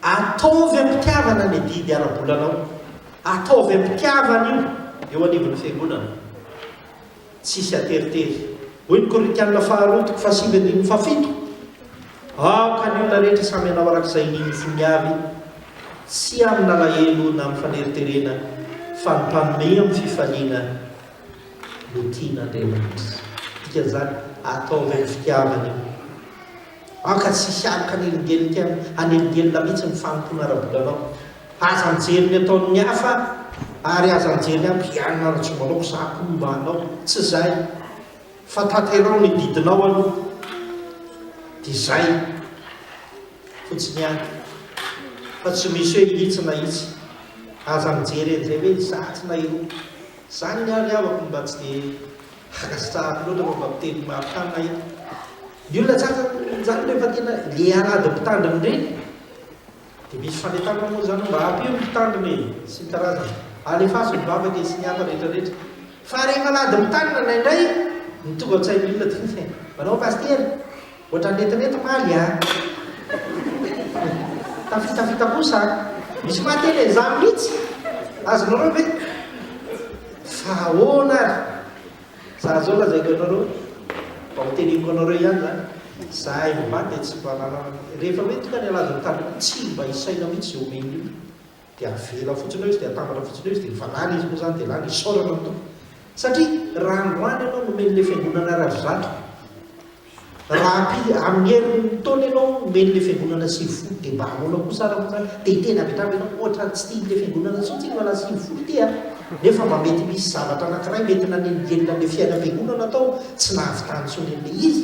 A: Ataovy am-pitiavana ny adidy ara-bolanao. Ataovy am-pitiavana io eo anivon'ny fiangonana. Tsisy ateritery. Hoy ny Korintiana faharoa toko fahasivy andininy fahafito, Aoka ny olona rehetra samy hanao araka izay inian'ny fony avy, tsy amin'alahelo na amin'ny faneriterena, fa ny mpanome amin'ny fifaliana no tian'Andriamanitra. Dikan'izany, ataovy amin'ny fitiavana io. Aoka tsy hisy aloka hanelingelika hanelingelina mihitsy ny fanompoana ara-bolanao. Aza mijery ny ataon'ny hafa ary aza mijery ny hafa, Ianona Ratsomalaoko za koa mba hanao. Tsy izay. Fa tanteraho ny didinao aloha. Dia izay fotsiny ihany. Fa tsy misy hoe itsy na itsy. Aza mijery an'izay hoe izatsy na iroa. Izany ny ahy ry havako mba tsy dia ankasitrahako loatra fa mba miteny martanina eto. Ny olona tsara zany rehefa tena le alahady mpitandrina ireny dia misy fanentanana moa zany mba ampio ny mpitandrina e sy ny karazany, alefaso ny vavaka e sy ny hafa rehetra rehetra. Fa rehefa alahady mitandrina indraindray ny tonga ao an-tsain'ny olona dia manao pasitera ohatran'ny nentinety omaly a! Tafitafita kosa a! Misy mahateny an'izany mihitsy! Azonareo ve? Fa ahoana ary? Za zao lazaiko anareo, mba ho teneniko anareo ihany zany, zahay mivady dia tsy mba nanana, rehefa hoe tonga ny alahady mitandrina, tsy mba isaina mihitsy izay omen'ny olona, dia avela fotsiny eo izy, dia atambatra fotsiny eo izy, dia efa lany izy moa zany dia lany, isaorana ny Tompo. Satria raha androany ianao nomen'ilay fiangonana rarivato, Raha ampy amin'ny herin'ny taona ianao omen'ilay fiangonana 90 dia mba ahoana kosa ary moa izany? Dia hiteny avy hatrany ianao, ohatran'ny tsy tian'ilay fiangonana intsony ity mbola 90 ity a! Nefa mba mety misy zavatra anankiray mety nanelingelina an'ilay fiainam-piangonana tao tsy nahavitany intsony an'ilay izy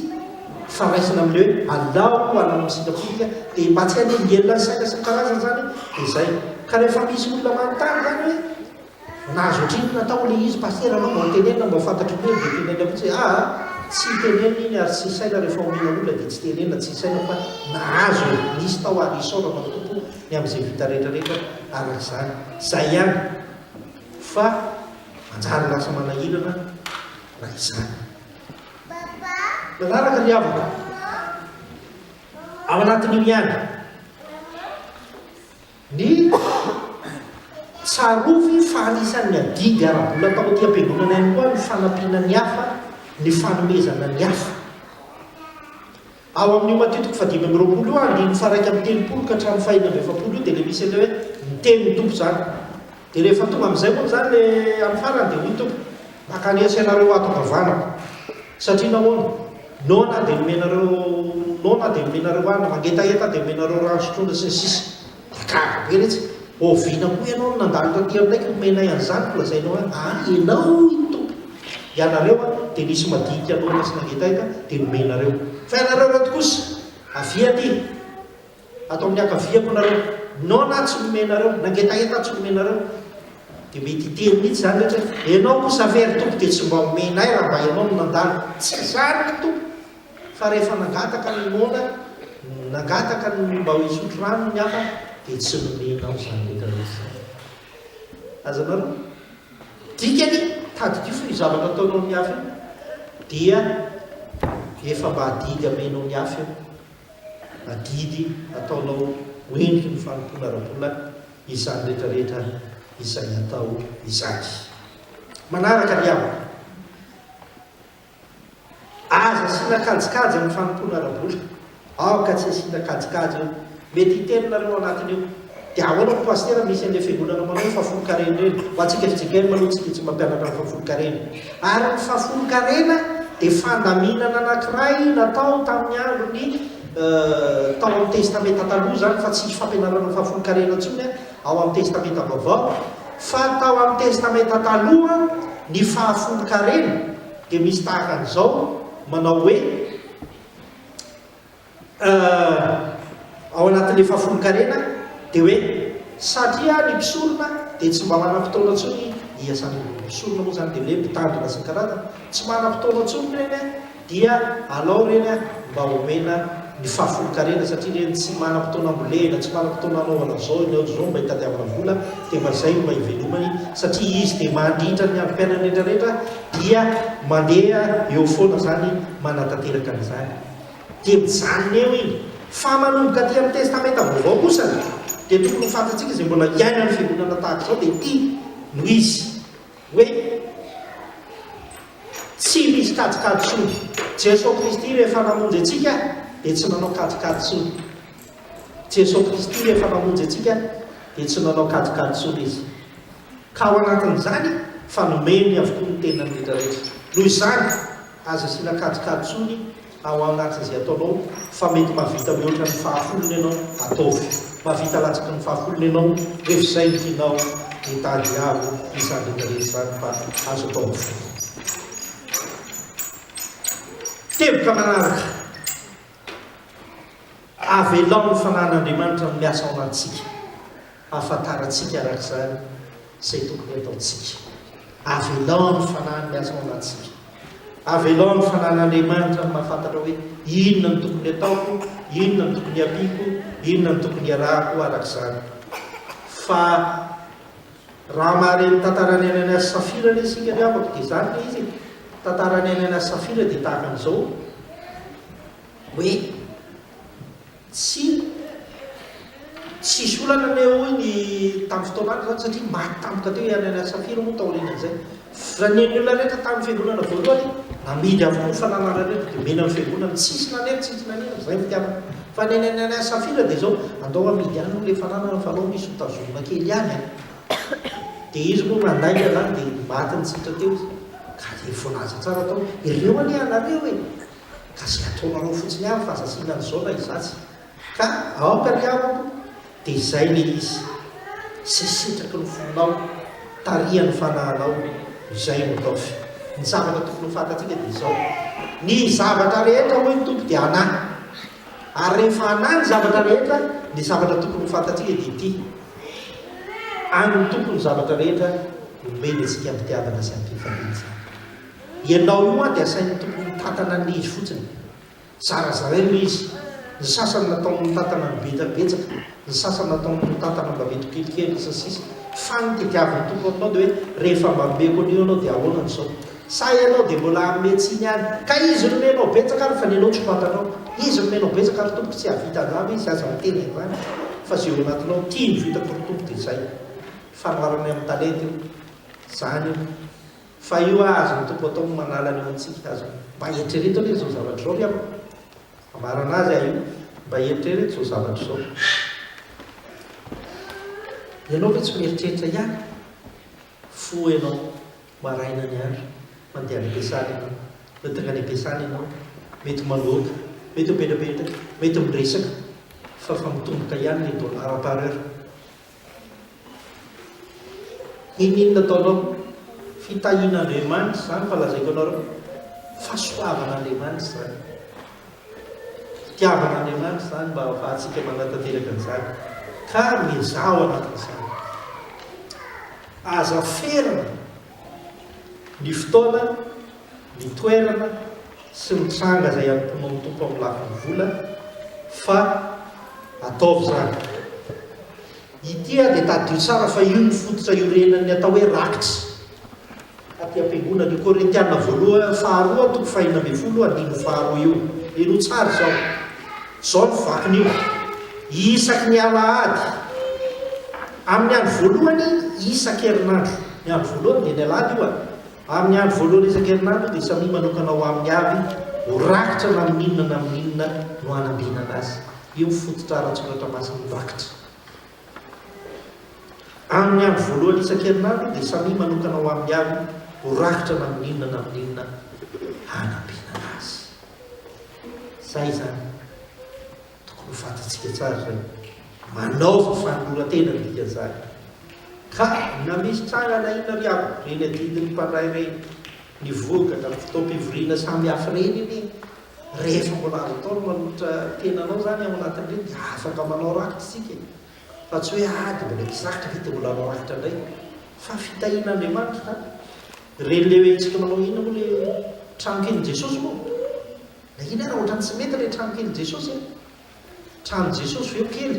A: fa raisina amin'ilay hoe alao hanao ny sitrapontsika dia mba tsy hanelingelina ny saina sy ny karazany izany dia izay. Ka rehefa misy olona manontany izany hoe Nahazo ohatrinona tao ilay izy pasitera anao mba tenenina mba ho fantatry ny olona dia tenenina fotsiny hoe aa tsy tenenina iny ary tsy isaina rehefa omena olona dia tsy tenenina tsy isaina fa nahazo e nisy tao ary isaorana ny Tompo ny amin'izay vita rehetra rehetra araka izany izay ihany fa manjary lasa manahirana raha izany Nanaraka ry havako ao anatin'io ihany. Ny Tsarovy fa anisan'ny adidy ara-bola atao aty am-piangonana ihany koa ny fanampiana ny hafa, ny fanomezana ny hafa. Ao amin'io Matio toko fahadimy amby 20 io, andininy faha-31 ka hatramin'ny faha-46 io dia ilay misy an'ilay hoe niteny ny Tompo izany. Dia rehefa tonga amin'izay moa izany ilay amin'ny farany dia hoy ny Tompo, Mankanesa ianareo ato ankavanako. Satria nahoana? Noana dia nomenareo noana dia nomenareo hanina, mangetaheta dia nomenareo rano sotroina sy ny sisa. Dia gaga be retsy. Oviana koa ianao no nandalo taty aminay ka nomenay an'izany no lazainao ahy? Ah, ianao hoy ny Tompo. Ianareo an, dia nisy madinika noana sy nangetaheta dia nomenareo. Fa ianareo ireto kosa, avia aty. Ato amin'ny ankaviako nareo. Noana aho tsy nomenareo, nangetaheta aho tsy nomenareo. Dia mety hiteny mihitsy izany rehetra hoe, Ianao kosa ve ry Tompo dia tsy mba omenay raha mba Ianao no nandalo? Tsy izany ry Tompo! Fa rehefa nangataka ny noana, nangataka ny mba hisotro rano ny hafa, dia tsy nomenao izany rehetra rehetra izany. Azonareo? Dikany, tadidio fa io zavatra ataonao amin'ny hafa io dia efa mba adidy amenao ny hafa io. Adidy ataonao ho endriky ny fanompoana ara-bola izany rehetra rehetra izay atao izany. Manaraka ry havana. Aza asiana kajikajy amin'ny fanompoana ara-bola. Aoka tsy asiana kajikajy eo. Mety hiteny nareo ao anatin'io. Dia ahoana moa Pasitera misy an'ilay fiangonana manao ny fahafolonkarena ireny? Ho antsika fjkm aloha tsy dia tsy mampianatra ny fahafolonkarena. Ary ny fahafolonkarena dia fandaminana anankiray natao tamin'ny andron'ny tao amin'ny Testamenta Taloha izany fa tsy fampianarana fahafolonkarena intsony ao amin'ny Testamenta Vaovao. Fa tao amin'ny Testamenta Taloha ny fahafolonkarena dia misy tahaka an'izao manao hoe Ao anatin'ilay fahafolonkarena dia hoe satria ny mpisorona dia tsy mba manam-potoana intsony hiasany, ny mpisorona moa izany dia hoe mpitandrina sy ny karazany, tsy manam-potoana intsony ireny dia alao ireny mba homena ny fahafolonkarena satria ireny tsy manam-potoana hambolena, tsy manam-potoana hanaovana izao, ny ohatr'izao mba hitadiavana vola dia mba izay no mba hivelomany satria izy dia mandritra ny androm-piainany rehetra rehetra dia mandeha eo foana izany manatanteraka an'izany. Dia mijanona eo iny. Fa manomboka aty amin'ny Testamenta Vaovao kosa dia tokony ho fantatsika izay mbola iainan'ny Fiangonana tahaka izao dia ity no izy, hoe tsy misy kajikajy intsony. Jesoa Kristy rehefa namonjy antsika dia tsy nanao kajikajy intsony. Jesoa Kristy rehefa namonjy antsika dia tsy nanao kajikajy intsony Izy. Ka ao anatin'izany fa nomeny avokoa ny tenany rehetra rehetra. Noho izany, aza asiana kajikajy intsony ao anatin'izay ataonao fa mety mahavita mihoatra ny fahafolony ianao, ataovy. Mahavita latsaky ny fahafolony ianao, rehefa izay no tianao dia tadiavo izany rehetra rehetra izany fa azo atao avokoa. Teboka manaraka. Avelao ny Fanahin'Andriamanitra no miasa ao anatintsika, hahafantarantsika araka izany izay tokony hataontsika. Avelao ny Fanahiny miasa ao anatintsika. Avelao ny Fanahin'Andriamanitra no mahafantatra hoe inona no tokony hataoko, inona no tokony hampiako, inona no tokony hiarahako araka izany. Fa raha mahare ny tantaran'i Ananiasy sy Safira anie isika ry havako dia izany ilay izy e. Tantaran'i Ananiasy sy Safira dia tahaka an'izao. Hoe tsy tsisy olana anie hoy ny tamin'ny fotoan'andro izany satria maty tampoka teo i Ananiasy Safira moa taorianan'izay. Fa ny an'ny olona rehetra tamin'ny fiangonana voalohany namidy avokoa ny fananana rehetra dia omena ny fiangonana, tsisy nanery tsisy nanina, izay ny fitiavana. Fa ny an'i Ananiasy Safira dia izao, andao amidy ihany aloha ilay fananana fa alao misy ho tazomina kely ihany an! Dia izy moa nandainga izany dia maty nitsitra teo izy. Ka dia voalaza tsara tao, ireo anie anareo e! Ka izay ataonareo fotsiny ihany fa aza asiana an'izao na izatsy. Ka aoka ry havako dia izay ilay izy. Izay sitraky ny fonao, tarihan'ny fanahinao, izay no ataovy. Ny zavatra tokony ho fantatsika dia izao, ny zavatra rehetra hoy ny Tompo dia anà. Ary rehefa anà ny zavatra rehetra, ny zavatra tokony ho fantatsika dia ity, an'ny Tompo ny zavatra rehetra, omeny antsika am-pitiavana sy am-pifaliana izany. Ianao io an dia asain'ny Tompo mitantana an'ilay izy fotsiny. Zarazaraina ilay izy. Ny sasany nataony nitantana ny betsabetsaka, ny sasany nataony nitantana mba mety ho kelikely, sy ny sisa Fa ny tediavin'ny Tompo aminao dia hoe rehefa mba omeko an'io ianao dia ahoana ny izao? Sa ianao dia mbola hanome tsiny ihany? Ka izy nomenao betsaka ary fa ny anao tsy fantatrao. Izy nomenao betsaka ary Tompoko tsy hahavita an'izany izy, aza miteny an'izany fa izay eo anatinao, ity no vitako ry Tompo dia izay. Fanoharana amin'ny talenta io. Izany io. Fa io ah azon'ny Tompo atao ny manala ny eo amintsika aza. Mba eritrereto anie izao zavatra izao ry havana. Amarana azy aho io. Mba eritrereto izao zavatra izao. Ianao ve tsy mieritreritra ihany? Foha ianao, maraina ny andro, mandeha any am-piasana ianao. Mety tonga any am-piasana ianao, mety manoaka, mety mipetrapetraka, mety miresaka, fa fa mitomboka ihany ny dollar par heure. N'inon'inona ataonao, fitahian'Andriamanitra izany fa lazaiko anareo, fahasoavan'Andriamanitra izany. Fitiavan'Andriamanitra izany mba ahafahantsika manatanteraka an'izany. Ka miezaha ao anatin'izany. Aza ferana ny fotoana, ny toerana sy ny tranga izay hanompoanao ny Tompo amin'ny lafiny vola fa ataovy izany. Ity dia tadidio tsara fa io no fototra iorenan'ny atao hoe rakitra aty am-piangonana, io Korintiana voalohany faharoa toko fahenina ambinifolo andininy faharoa io. Henoy tsara izao. Izao no vakin'io, Isaky ny alahady, amin'ny andro voalohany isan-kerinandro. Ny andro voalohany dia ny alahady io a. Amin'ny andro voalohany isan-kerinandro dia samia manokana ho aminy avy ho rakitra na amin'inona na amin'inona no hanambinana azy. Io ny fototra ara-tsoratra masin'ny rakitra. Amin'ny andro voalohany isan-kerinandro dia samia manokana ho aminy avy ho rakitra na amin'inona na amin'inona hanambinana azy. Izay izany. Tokony ho fantatsika tsara izay. Manaova fanoloran-tena ny dikan'izany. Ka na misy tranga na inona ry havana, ireny adidin'ny mpandray ireny, ny vokatra, ny fotoam-pivoriana samihafa ireny anie, rehefa mbola azo atao ny manolotra tenanao izany ao anatin'ireny dia afaka manao rakitra isika e. Fa tsy hoe ah dia mbola misy rakitra ve dia mbola hanao rakitra indray. Fa fitahian'Andriamanitra izany. Ireny le hoe tsika manao inona moa le trano kelin'i Jesosy moa? Na ina ara ohatran'ny tsy mety le trano kelin'i Jesosy e. Trano Jesosy ve ho kely?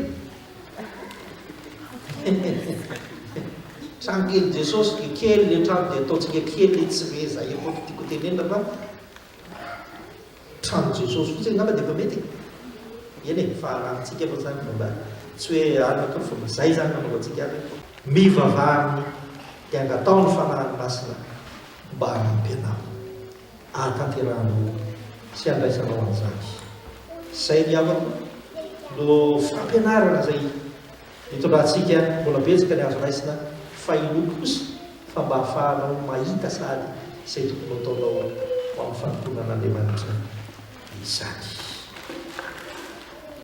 A: Trano kelin'i Jesosy dia kely le trano dia ataontsika kely le tsy ve zay akory tiako tenenina fa Trano Jesosy fotsiny angamba dia efa mety e! Eny e, fahalantsika moa izany fa mba tsy hoe alina akory fa mba izay izany no anaovantsika azy. Mivavaha aminy dia angataho ny Fanahiny Masina mba hanampy anao hahatanterahanao sy handraisanao an'izany. Izay ry havako no fampianarana izay Itondrantsika mbola betsaka ny azo raisina fa inoako kosa fa mba ahafahanao mahita sahady izay tokony ho ataonao ho amin'ny fanompoana an'Andriamanitra izany.